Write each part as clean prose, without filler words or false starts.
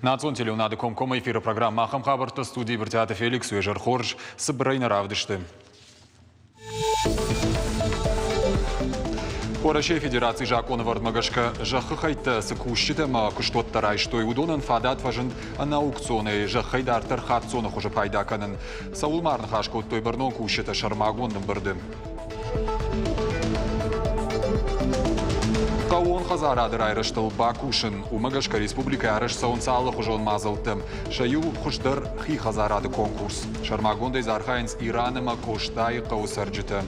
Национ телеуынады комкоммӕ эфиры программӕ ахӕм хабӕрттӕ студийы Брытъиаты Феликс уе зӕр хорз цыбырӕй нӕ равдысты. Уӕрӕсейы Федерацийы закъонӕвӕрдмӕ гӕсгӕ зӕххы хӕйттӕ цы кусджытӕ ӕмӕ куыстуӕттӕ райстой, уыдонӕн фадат фӕзынд ӕнӕаукционӕй зӕххӕй дарддӕр хаццоны хуызы пайда кӕнын. Цӕуыл ма ӕрныхас кодтой бӕрнон кусджытӕ сӕрмагонд ӕмбырды? Хъӕууон хӕдзарады райрӕзтыл бакусын, уымӕ гӕсгӕ республикӕйы арӕзт цӕуынц алыхуызон мадзӕлттӕ. Сӕ иу хуыздӕр хи хӕдзарады конкурс. Сӕрмагондӕй дзы архайынц Иран ӕмӕ Къостайы хъӕуы цӕрджытӕ.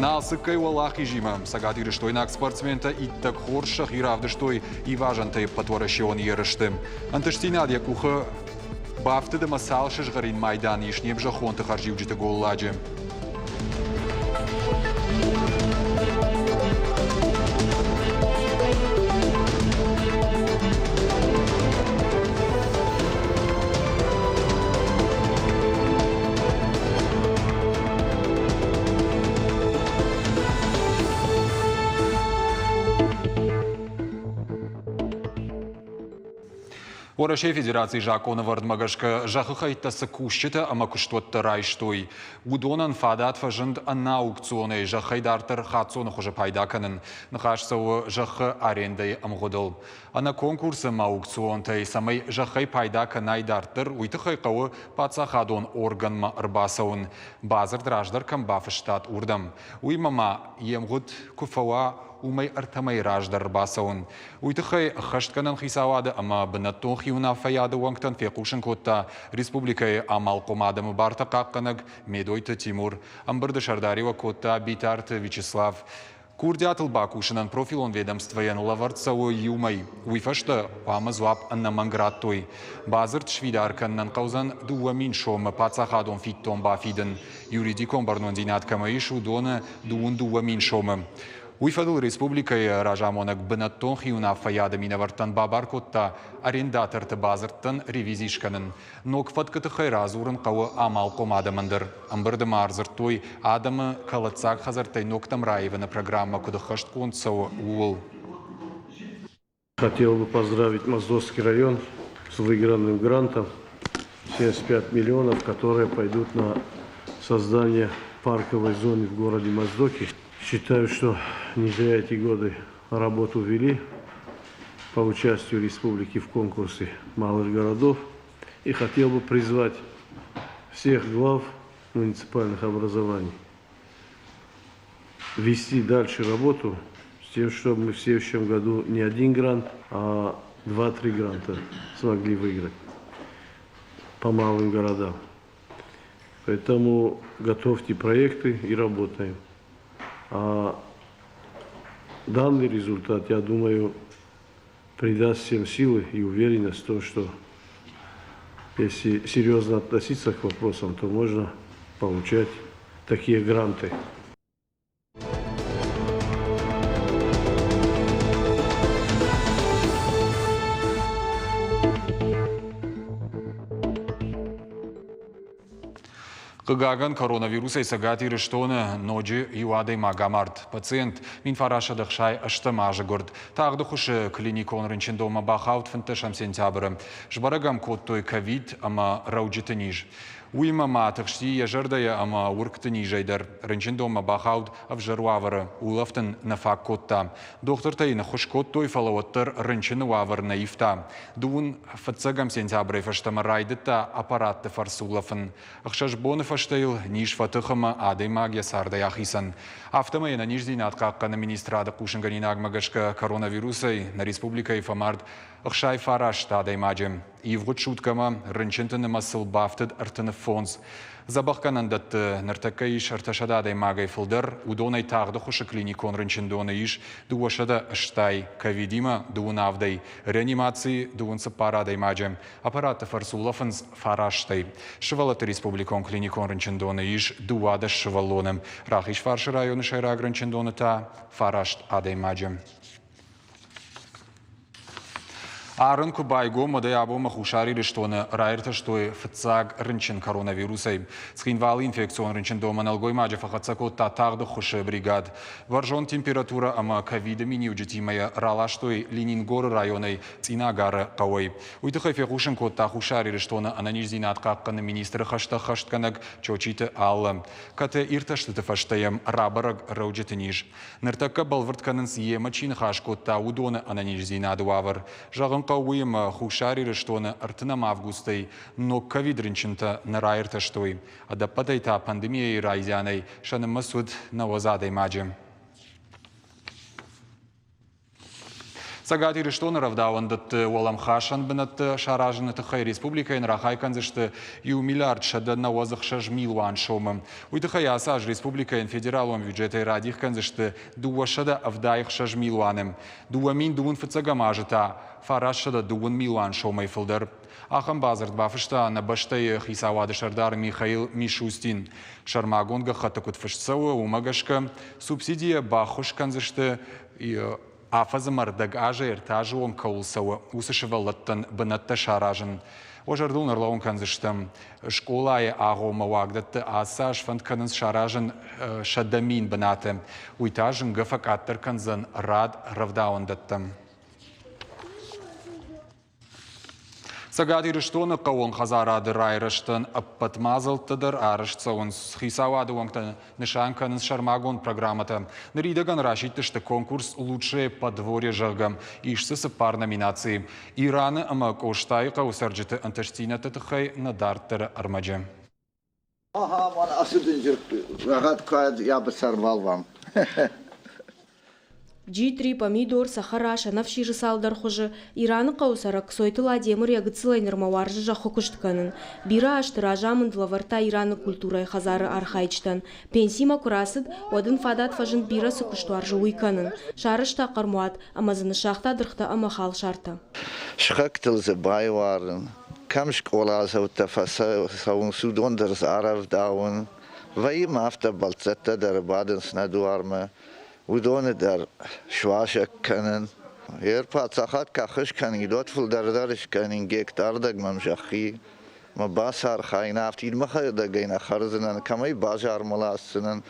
Налцыккӕй уӕлахизимӕ цӕгатирыстойнаг спортсментӕ иттӕг хорз сӕхи равдыстой ивазӕнтӕй ӕппӕтуӕрӕсеон ерысты. Ӕнтыстдзинад йӕ къухы Бафтыд ӕмӕ цал сызгъӕрин майдан ис не мзӕххонты хӕрзиуджыты голладжы. Уӕрӕсейы Федерацийы закъонӕвӕрдмӕ гӕсгӕ зӕххы хӕйттӕ цы кусджытӕ ӕмӕ куыстуӕттӕ райстой, уыдонӕн фадат фӕзынд ӕнӕаукционӕй зӕххӕй дарддӕр хаццоны хуызы пайда кӕнын. Ныхас цӕуы зӕххы арендӕйы ӕмгъуыдыл. Ӕнӕ конкурсы ӕмӕ аукционтӕй цӕмӕй зӕххӕй пайда кӕнай дарддӕр, уый тыххӕй хъӕуы паддзахадон органмӕ ӕрбацӕуын, бадзырд раздӕр кӕм бафыстат, уырдӕм. Уыимӕ ма йе мгъуыд куы фӕуа, уымӕй ӕртӕмӕй раздӕр ӕрбацӕуын. Уый тыххӕй ӕххӕстгӕнӕн хицауады ӕмӕ бынӕттон хиуынаффӕйады уӕнгтӕн фехъусын кодта республикӕйы амалхъом адӕмы бартӕ хъахъхъӕнӕг Медойты Тимур. Ӕмбырды сӕрдариуӕг кодта Битарты Вячеслав. Курдиатыл бакусынӕн профилон ведомствойӕн лӕвӕрд цӕуы иу мӕй. Уый фӕстӕ хъуамӕ дзуапп ӕнӕмӕнг радтой. Бадзырд сфидар кӕнынӕн хъӕудзӕн 2000 сомы паддзахадон фиддон бафидын. Юридикон бӕрнондзинад кӕмӕ ис, уыдоны 22 000 сомы. Уый фӕдыл республикӕйы разамонӕг бынӕттон хиуынаффӕйады минӕвӕрттӕн бабар кодта арендаторты бадзырдтӕн ревизи скӕнын. Ног фӕткы тыххӕй радзурын хъӕуы амалхъом адӕмӕн дӕр. Ӕмбырды ма ӕрдзырдтой, адӕмы кӕлӕддзаг хӕдзӕрттӕй ногтӕм раивыны программӕ куыд ӕххӕстгонд цӕуы, ууыл. Хотел бы поздравить Моздокский район с выигранным грантом 75 миллионов, которые пойдут на создание парковой зоны в городе Моздоке. Считаю, что не зря эти годы работу вели по участию республики в конкурсе малых городов. И хотел бы призвать всех глав муниципальных образований вести дальше работу с тем, чтобы мы в следующем году не один грант, а два-три гранта смогли выиграть по малым городам. Поэтому готовьте проекты и работаем. А данный результат, я думаю, придаст всем силы и уверенность в том, что если серьезно относиться к вопросам, то можно получать такие гранты. Хъыгагӕн, коронавирусӕй Цӕгат Ирыстоны ноджы иу адӕймаг амард. Пациент 1968 азы гуырд. Тагъды хуысы клиникон рынчындонмӕ бахауд 15 сентябры. Сбӕрӕг ӕм кодтой ковид ӕмӕ рӕуджыты низ. Уыимӕ ма тыхсти йӕ зӕрдӕйы ӕмӕ уыргты низӕй дӕр. Рынчындонмӕ бахауд ӕвзӕр уавӕры, улӕфт ын нӕ фаг кодта. Дохтыртӕ йын ӕххуыс кодтой, фӕлӕ уӕддӕр рынчыны уавӕр нӕ ивта. Дыууын фыццӕгӕм сентябрӕй фӕстӕмӕ райдыдта аппаратты фӕрцы улӕфын. Ӕхсӕз боны фӕстӕ йыл низ фӕтых ӕмӕ адӕймаг йӕ цардӕй ахицӕн. Афтӕмӕй ӕнӕниздзинад хъахъхъӕны министрады хъусынгӕнинагмӕ гӕсгӕ коронавирусӕй нӕ республикӕйы фӕмард 69 адӕймаджы. Ивгъуыд суткӕмӕ рынчынты нымӕцыл бафтыд 35. Дзӕбӕхгӕнӕндӕтты ныртӕккӕ ис 300 адӕймагӕй фылдӕр, уыдонӕй тагъды хуысы клиникон рынчындоны ис 280, ковидимӕ дыууын авдӕй, реанимацийы дыууын цыппар адӕймаджы. Аппаратты фӕрцы улӕфынц фарастӕй. Сывӕллӕтты республикон клиникон рынчындоны ис 12 сывӕллоны, Рахизфарсы районы сӕйраг рынчындоны та фараст адӕймаджы. Арын куы байгом, уӕдӕй абонмӕ Хуссар Ирыстоны раиртӕстой фыццаг рынчын коронавирусӕй. Цхинвалы инфекцион рынчындонмӕ нӕлгоймаджы фӕхӕццӕ кодта тагъд ӕххуысы бригад. Бӕрзонд температурӕ ӕмӕ ковиды миниуджытимӕ йӕ раластой Ленингоры районӕй Цъинагары хъӕуӕй. Уый тыххӕй фехъусын кодта Хуссар Ирыстоны ӕнӕниздзинад хъахъхъӕныны министры хӕстӕ ӕххӕстгӕнӕг Чочиты Аллӕ. КТ иртӕстыты фӕстӕ йӕм рабӕрӕг рӕуджыты низ. Ныртӕккӕ бӕлвырд кӕнынц, йемӕ чи ныхас кодта, уыдоны ӕнӕниздзинады уавӕр. Зӕгъын хъӕуы уый, ӕмӕ Хуссар Ирыстоны ӕртынӕм августӕй ног ковид-рынчынтӕ нӕ раиртӕстой. Ӕдӕппӕтӕй та пандемийӕйы райдианӕй сӕ нымӕц уыд 90 адӕймаджы. Цӕгат Ирыстоны рӕвдауӕндӕтты уӕлӕмхасӕн бынӕттӕ саразыны тыххӕй республикӕйӕн рахай кӕндзысты 1 миллиард 196 милуан сомы. Уый тыххӕй ацы аз республикӕйӕн федералон бюджетӕй радих кӕндзысты 276 милуаны. 2000 фыццӕгӕм азы та 930 милуан сомӕй фылдӕр. Ахӕм бадзырд бафыста нӕ бӕстӕйы хицауады сӕрдар Михаил Мишустин. Сӕрмагонд гӕххӕтты куыд фыст цӕуы, уымӕ гӕсгӕ субсидийӕ баххуыс кӕндзысты афӕдзы ӕрдӕг азӕй ӕртӕ азы онг кӕуыл цӕуы, уыцы сывӕллӕттӕн бынӕттӕ саразын. Уӕ зӕрдыл ӕрлӕууын кӕндзыстӕм, скъолайы агъоммӕ уагдӕтты ацы аз фӕнд кӕнынц саразын 100 000 бынаты. Уый та зынгӕ фӕкъаддӕр кӕндзӕн рад рӕвдауӕндӕттӕм. Цӕгат Ирыстоны хъӕууон хӕдзарады райрӕзтӕн ӕппӕт мадзӕлттӕ дӕр арӕзт цӕуынц. Хицауады уӕнгтӕ нысан кӕнынц сӕрмагонд программӕтӕ. Ныридӕгӕн расидтысты конкурс «Лучшее подворье», зӕгъгӕ. Ис дзы цыппар номинацийы. Ираны ӕмӕ Къостайы хъӕуы цӕрджыты ӕнтыстдзинӕдты тыххӕй нӕ дарддӕры ӕрмӕджы. Ацы дынджыр рӕгъӕд куы йӕ сӕрвӕлвӕм. Джитъри, помидор, цӕхӕра, сӕнӕфсиры цалдӕр хуызы. Ираны хъӕуы цӕрӕг Кцойты Ладемыр йӕ гыццылӕй нырмӕ уарзы зӕххы куыст кӕнын. Бирӕ азты разамынд лӕвӕрдта Ираны культурӕйы хӕдзары архайджытӕн. Пенсимӕ куы рацыд, уӕд ын фадат фӕзынд бирӕ цы куыст уарзы, уый кӕнын. Сарӕзта хъӕрмуат ӕмӕ дзы ныссагъта дыргътӕ ӕмӕ халсартӕ. Сыхӕгтыл дзы байуарын, кӕм скъоладзаутӕ фӕцӕуынц, уыдон дӕр дзы арӕвдауын. Вӕййы ма афтӕ бӕлццӕттӕ дӕр бадынц нӕ дуармӕ, уыдоны дӕр суазӕг кӕнын. Ер паддзахад кӕхыс кӕнид, уӕд фылдӕр дӕр скӕнин гектардӕг мӕм зӕххи. Мӕ бацархайын, афтид мӕхӕдӕгӕй нӕ хӕрдзынӕн, кӕмӕй базармӕ ласдзынӕн.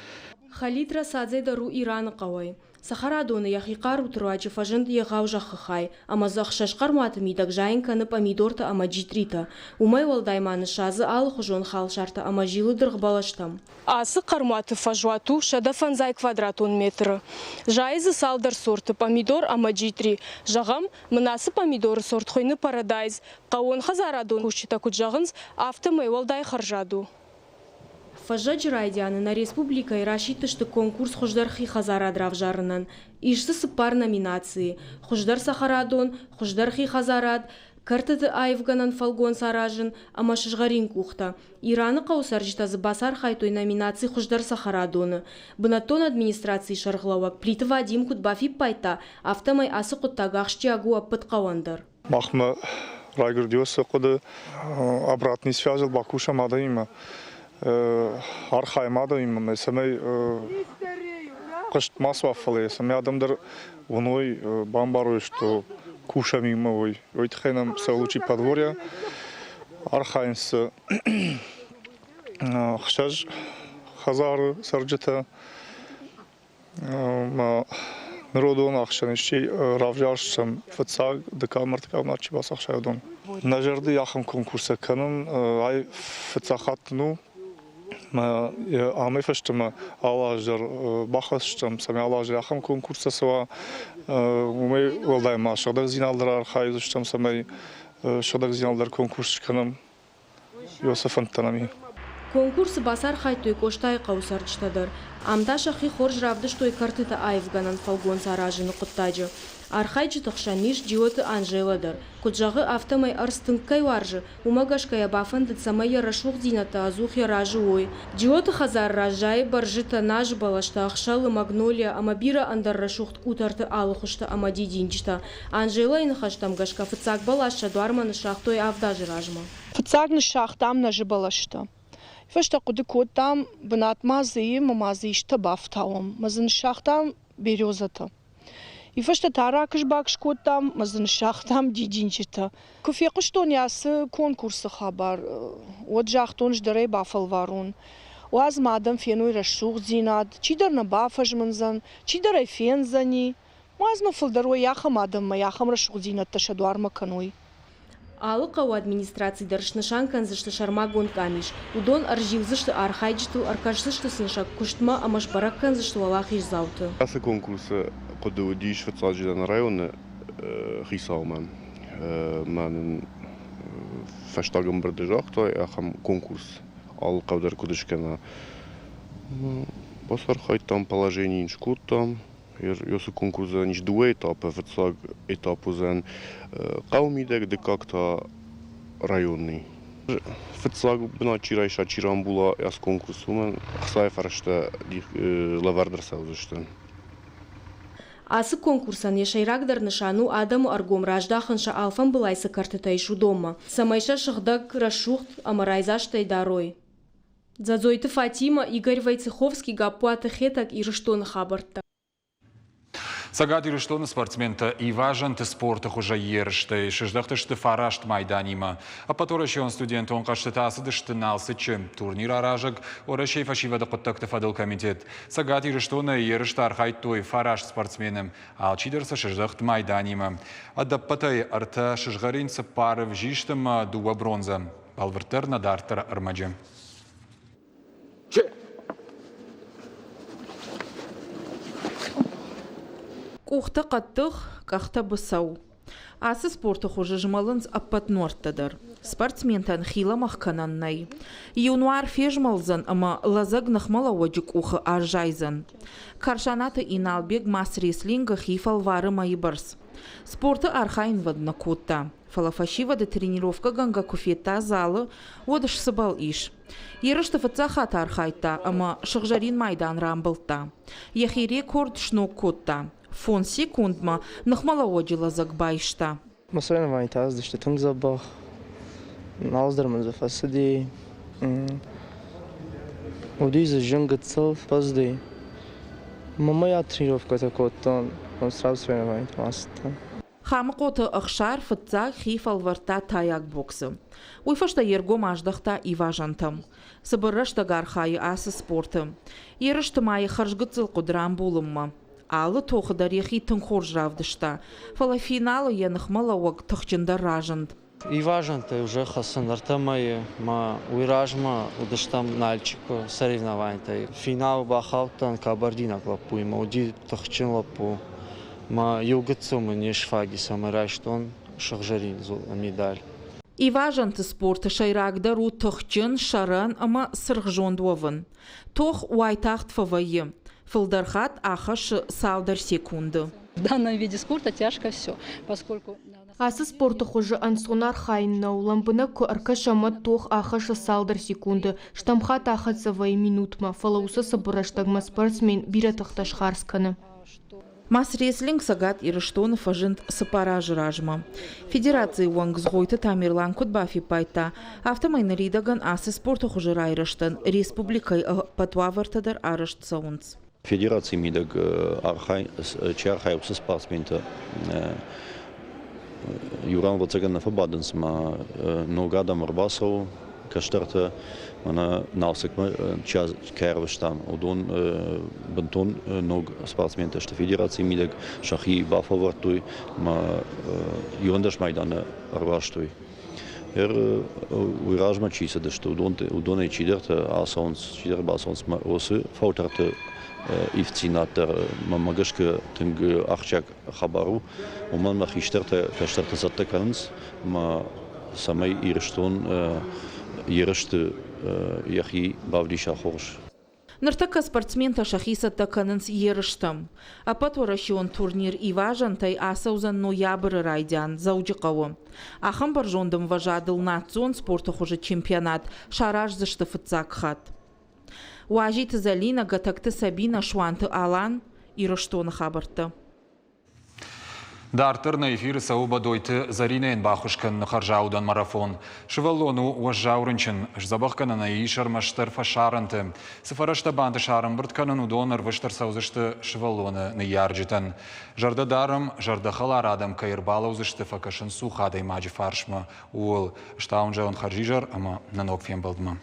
Халид Расадзе дӕр у Ираны хъӕуӕй. Цӕхӕрадоны йӕхи хъаруты руаджы фӕзынд егъау зӕххы хай, ӕмӕ дзы ӕхсӕз хъӕрмуаты мидӕг зайын кӕны пъамидортӕ ӕмӕ джитъритӕ. Уымӕй уӕлдай ма ныссадзы алыхуызон халсартӕ ӕмӕ зилы дыргъбӕлӕстӕм. Ацы хъӕрмуаты фӕзуат у 150 квадратон метры. Зайы дзы цалдӕр сорты пъамидор ӕмӕ джитъри. Зӕгъӕм, мын ацы пъамидоры сорт хуыйны Парадайз. Хъӕууонхӕдзарадон кусджытӕ куыд зӕгъынц, афтӕмӕй уӕлдай хӕрзад у. Фӕззӕджы райдианы нӕ республикӕйы расидтысты конкурс хуыздӕр хи хӕдзарад равзарынӕн. Ис дзы цыппар номинацийы: хуыздӕр цӕхӕрадон, хуыздӕр хи хӕдзарад, кӕртыты аивгӕнӕн фӕлгонц аразын ӕмӕ сызгъӕрин къухтӕ. Ираны хъӕуы цӕрджытӕ дзы бацархайдтой номинаци «Хуыздӕр цӕхӕрадон-ы». Бынӕттон администрацийы сӕргълӕууӕг Плиты Вадим куыд бафиппайдта, афтӕмӕй ацы хъуыддаг ахсджиаг у ӕппӕт хъӕуӕн дӕр. Махмӕ райгуырди уыцы хъуыды, обратный связыл бакусӕм адӕмимӕ, архайӕм адӕмимӕ, цӕмӕй хъызт ма суа, фӕлӕ цӕмӕй адӕм дӕр уыной, бамбарой, что кусӕм иумӕ, уый. Уый тыххӕй нӕм сӕ лучи подворья архайынц ӕхсӕз хӕдзары цӕрджытӕ. Ныродон ӕхсӕн исчи равзарсдзӕн фыццаг, дыккаг, ӕртыккаг бынат чи бацахса, уыдон. Нӕ зӕрды ахӕм конкурстӕ кӕнын ай фыццаг хатт ну амӕй фӕстӕмӕ алы аз дӕр бахӕсдзӕн, цӕмӕй алы аз дӕр ахӕм конкурстӕ цӕуа. Уымӕй уӕлдай ма сыгъдӕгдзинад дӕр архайдзыстӕм, цӕмӕй сыгъдӕгдзинад дӕр конкурс скӕнӕм. Иосиф Антонами. Конкурсы бацархайдтой Къостайыхъӕуы цӕрджытӕ дӕр. Ам та сӕхи хорз равдыстой кӕртыты аивгӕнӕн фӕлгонц аразыны хъуыддаджы. Архайджыты хсӕн ис Джиоты Анжелӕ дӕр. Куыд зӕгъы, афтӕмӕй ӕрдз тынг кӕй уарзы, уымӕ гӕсгӕ йӕ бафӕндыд, цӕмӕй йӕ рӕсугъддзинӕдтӕ ӕдзух йӕ разы уой. Джиоты хӕдзары раз зайы бӕрзытӕ, назы бӕлӕстӕ, ӕхсӕлы, магнолия ӕмӕ бирӕ ӕндӕр рӕсугъд къутӕрты алыхуызтӕ ӕмӕ дидинджытӕ. Анжелӕйы ныхӕстӕм гӕсгӕ фыццаг бӕлас сӕ дуармӕ ныссагътой авд азы размӕ. Фыццаг ныссагътам нӕзы бӕлӕстӕ. Фӕстӕ хъуыды кодтам, бынат ма дзы и ӕмӕ ма дзы истытӕ бафтауӕм. Ӕмӕ дзы ныссагътам березӕтӕ. Уый фӕстӕ та ракыс-бакыс кодтам ӕмӕ дзы ныссагътам дидинджытӕ. Куы фехъуыстон ацы конкурсы хабар, уӕд загътон, ӕз дӕр ӕй бафӕлварон. Уадз мӕ адӕм феной рӕсугъддзинад, чидӕр нӕ бафӕзмындзӕн, чидӕр ӕй фендзӕни. Уадз мӕ фылдӕр уой ахӕм адӕммӕ, ахӕм рӕсугъддзинӕдтӕ сӕ дуармӕ кӕной. Алы хъӕуы администраци дӕр снысан кӕндзысты сӕрмагонд къамис. Уыдон ӕрзилдзысты архайджытыл, ӕркӕсдзысты сын сӕ куыстмӕ ӕмӕ сбӕрӕг кӕндзысты уӕлахиздзауты. Ацы конкурсы хъуыды уыдис фыццаджыдӕр нӕ районы хицаумӕ. Мӕ нын фӕстаг ӕмбырды загътой, ахӕм конкурс алы хъӕу дӕр куыд скӕна. Бацархайдтам, положение йын скодтам. Уыцы конкурсӕн ис дыууӕ этапы. Фыццаг этап уыдзӕн хъӕуы мидӕг, дыккаг та районный. Фыццаг бынат чи райса, чи рамбула ацы конкурс, уымӕн ӕхцайы фӕрӕзтӕ лӕвӕрд ӕрцӕудзысты. Ацы конкурсӕн йӕ сӕйрагдӕр нысан у адӕмы ӕргом раздахын сӕ алфӕмбылай цы кӕртытӕ ис, уыдонмӕ, цӕмӕй сӕ сыгъдӕг, рӕсугъд ӕмӕ райдзастӕй дарой. Дзадзойты Фатимӕ, Игорь Войцеховский, Гаппуаты Хетӕг, Ирыстоны хабӕрттӕ. Цӕгат Ирыстоны спортсментӕ ивазӕнты спорты хуызӕй ерыстӕй сыздӕхтысты фараст майданимӕ. Ӕппӕтуӕрӕсеон студентон хъӕзтытӕ ацыдысты Налцыччы. Турнир аразӕг Уӕрӕсейы фӕсивӕды хъуыддӕгты фӕдыл комитет. Цӕгат Ирыстонӕй ерысты архайдтой фараст спортсмены. Алчидӕр сӕ сыздӕхт майданимӕ. Ӕдӕппӕтӕй ӕртӕ сызгъӕрин, цыппар ӕвзист ӕмӕ дыууӕ бронзӕ. Бӕлвырддӕр нӕ дарддӕры ӕрмӕджы. Къухтӕ хъӕддых, къӕхтӕ быцӕу. Ацы спорты хуызы змӕлынц ӕппӕт нуӕрттӕ дӕр. Спортсментӕн хилӕмӕх кӕнӕн нӕй. Иу нуар фезмӕлдзӕн ӕмӕ лӕдзӕг ныхмӕлӕууӕджы къухы аззайдзӕн. Карсанаты Иналбег мас-рестлингы хи фӕлвары мӕйы бӕрц. Спорты архайынвӕнд нӕ кодта. Фӕлӕ фӕсивӕды тренировкӕгӕнгӕ куы федта залы, уӕд сцыбӕл ис. Ерысты фыццаг хатт архайдта ӕмӕ сыгъзӕрин майдан рамбылдта. Йӕхи рекорд сног кодта. Фондз секундмӕ ныхмӕлӕууӕджы лӕдзӕг байста. Мӕ соревнованитӕ ацыдысты тынг дзӕбӕх. Алцыдӕр мын дзы фӕцыди. Уыди дзы зын гыццыл фӕцыди. Мамӕ тренировкӕтӕ кодтон, сразу соревнованитӕм ацыдтӕн. Хӕмыхъоты Ӕхсар фыццаг хи фӕлвӕрдта тайаг боксы. Уый фӕстӕ йе ргом аздӕхта ивазӕнтӕм. Цыбыр рӕстӕг архайы ацы спорты. Ерысты ма йӕ хӕрзгыццыл хъуыд рамбулынмӕ. Алы тохы дӕр йӕхи тынг хорз равдыста, фӕлӕ финалы йӕ ныхмӕлӕууӕг тыхджындӕр разынд. Ивазӕнтӕй уже хӕцын ӕртӕ мӕйы мӕ уый размӕ уыдыстӕм Нальчикы соревнованийтӕй. Финалы бахаудтӕн кабардинаг лӕппуимӕ, уыди тыхджын лӕппу. Мӕ иу гыццыл мын не сфаг и, цӕмӕй райстон сыгъзӕрин медаль. Ивазӕнты спорты сӕйрагдӕр у тыхджын, сӕрӕн ӕмӕ цыргъзонд уӕвын. Тох уайтагъд фӕвӕййы. Фылдӕр хатт ахӕссы цалдӕр секунды. В данном виде спорта тяжко все, поскольку Ацы спорты хуызы ӕнцон архайын нӕу, лӕмбынӕг куы ӕркӕсӕм, уӕд тох ахӕссы цалдӕр секунды, стӕм хатт ахӕццӕ вӕййы минутмӕ, фӕлӕ уыцы цыбыр рӕстӕгмӕ спортсмен бирӕ тыхтӕ схардз кӕны. Мас-рестлинг Цӕгат Ирыстоны фӕзынд цыппар азы размӕ. Федерацийы уӕнг Цгъойты Тамерлан куыд бафиппайдта, афтӕмӕй ныридӕгӕн ацы спорты хуызы райрӕзтӕн республикӕйы ӕппӕт уавӕртӕ дӕр арӕзт цӕуынц. Федерацийы мидӕг чи архайы, уыцы спортсментӕ иу ран ӕвӕццӕгӕн нӕ фӕбадынц ӕмӕ ног адӕм ӕрбацӕуы, кӕстӕртӕ мӕнӕ Налцыкмӕ кӕй ӕрвыстам, уыдон бынтон ног спортсментӕ сты федерацийы мидӕг, сӕхи бафӕлвӕрдтой ӕмӕ иуӕндӕс майданы ӕрбастой. Уый размӕ чи цыдысты, уыдонӕй чидӕртӕ ацӕуынц, чидӕр бацӕуынц уыцы фӕлтӕрты ивддзинад дӕр мӕнмӕ гӕсгӕ тынг ахсджиаг хабар у. Уымӕн ӕмӕ хистӕртӕ кӕстӕртӕ цӕттӕ кӕнынц, ӕмӕ цӕмӕй Ирыстон ерысты йӕхи бавдиса хорз. Ныртӕккӕ спортсментӕ сӕхи цӕттӕ кӕнынц ерыстӕм. Ӕппӕтуӕрӕсеон турнир ивазӕнтӕй ацӕудзӕн ноябры райдиан Дзӕуджыхъӕуы. Ахӕм бӕрзонд ӕмвӕзадыл национ спорты хуызы чемпионат сараздзысты фыццаг хатт. Уазиты Зӕлинӕ, Гӕтӕгты Сабинӕ, Суанты Алан, Ирыстоны хабӕрттӕ. Дарддӕр нӕ эфиры цӕуы Бӕдойты Зӕринӕйӕн баххуыс кӕныны хӕрзаудӕн марафон. Сывӕллон у уӕззау рынчын, сдзӕбӕхгӕнӕн ӕй ис ӕрмӕстдӕр фӕсарӕнты. Цы фӕрӕзтӕ бантыса ӕрӕмбырд кӕнын, уыдон ӕрвыст ӕрцӕудзысты сывӕллоны ныййарджытӕн. Зӕрдӕ дарӕм, зӕрдӕхӕлар адӕм кӕй ӕрбалӕудзысты фӕкӕсынцух адӕймаджы фарсмӕ, ууыл. Стауын зӕгъын хӕрзизӕр ӕмӕ нӕ ног фембӕлдмӕ.